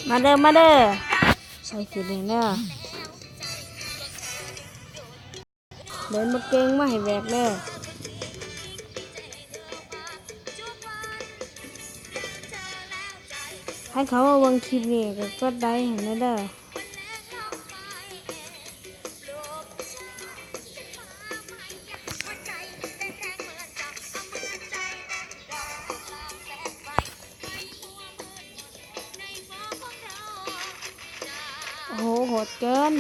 ມາເດີ ມາເດີ ໃສ່ສີແດງເດີ ເດີນບໍ່ເກັ່ງ ມາໃຫ້ແບກເດີ. ໃຜເຂົ້າມາເບິ່ງຄລິບນີ້ກໍກົດໄລໃຫ້ແດ່ເດີ. ໂອ້ໂຫ ໂຫດເກີນ.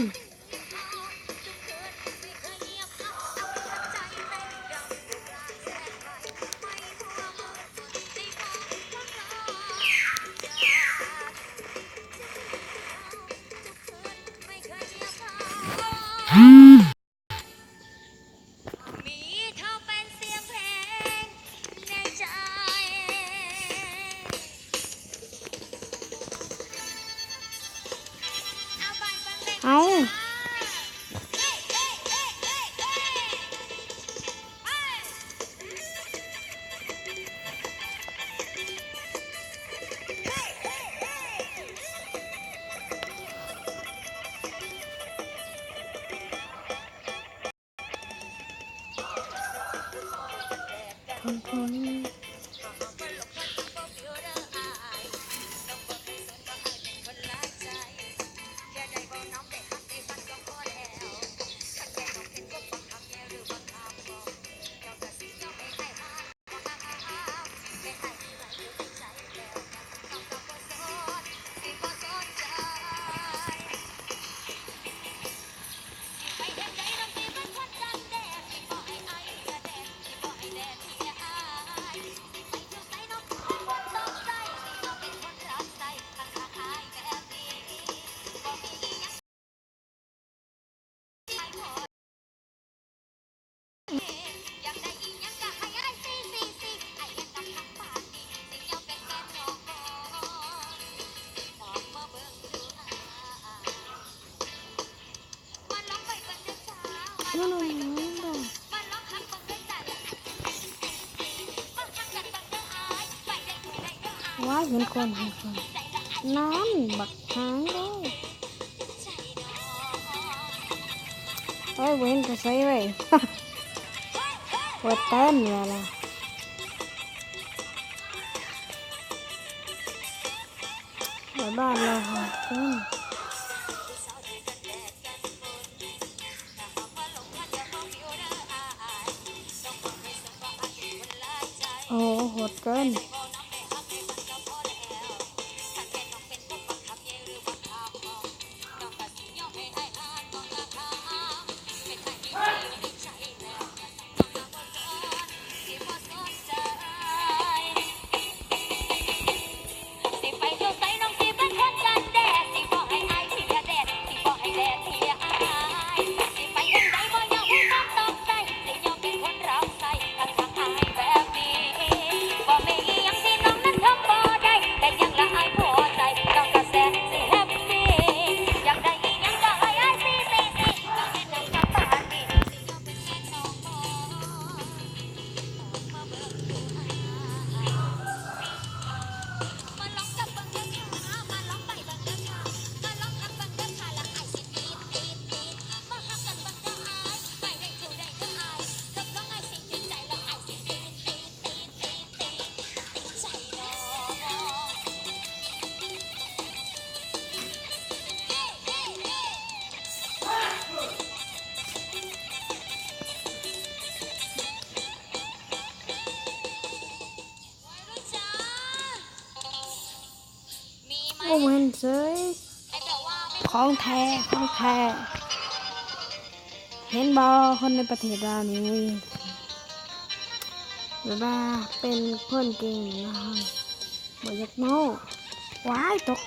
ເອົ້າ. ວ້າຍ ເຫັນຄົນ ເຫັນຄົນ ນັ້ນ ບັກຫາງເດ້. ໂອ້ຍ ບໍ່ເຫັນເຂົາໃສ່ເວີຍ ວ່າແຕ່ນວ່າລະ ໄປບ້ານລາວຫາຄົນ. ໂອ້ ໂຫດເກີນ. ໂອ້ ບໍ່ເຫັນເສີຍ ຂອງແທ້ ຂອງແທ້. ເຫັນບໍ່ ຄົນໃນປະເທດລາວນີ້ ແບບວ່າເປັນຄົນເກັ່ງນະ ບໍ່ຢາກເວົ້າ. ວ້າຍ ຕົກ.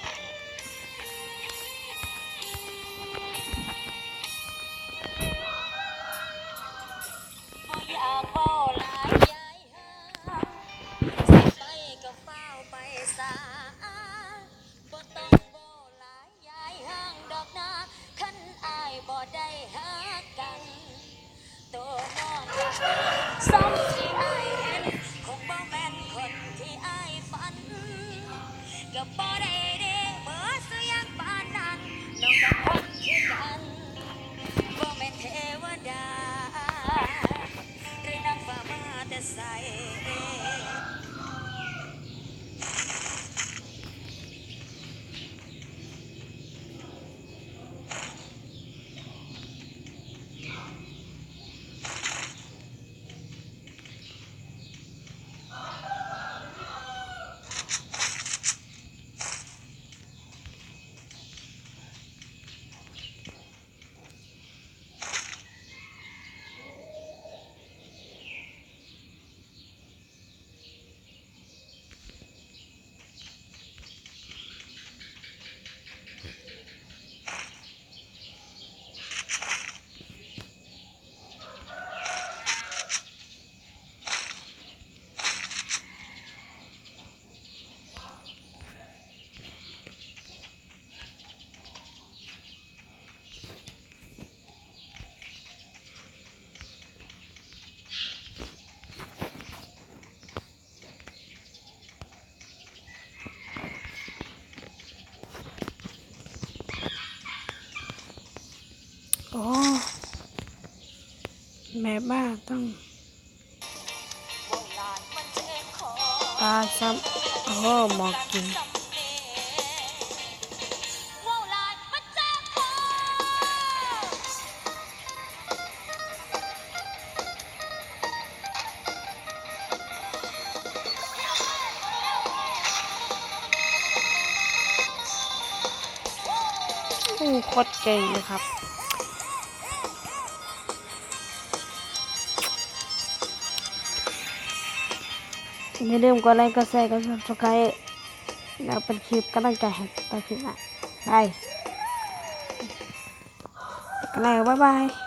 ເ ໂອ້ ແມ່ບ້ານຕ້ອງ ປາຊ້ຳ ໂອ້ ໝໍກິນ. ໂອ້ ໂຄດເກັ່ງເລີຍຄັບ. ຢ່າລືມກົດໄລ ກົດແຊ ກົດ Subscribe ແລ້ວເປັນຄລິບກຳລັງໃຈໃຫ້ຕໍ່ຄລິບໜ້າ. ບາຍ ກັນແລ້ວ ບາຍບາຍ.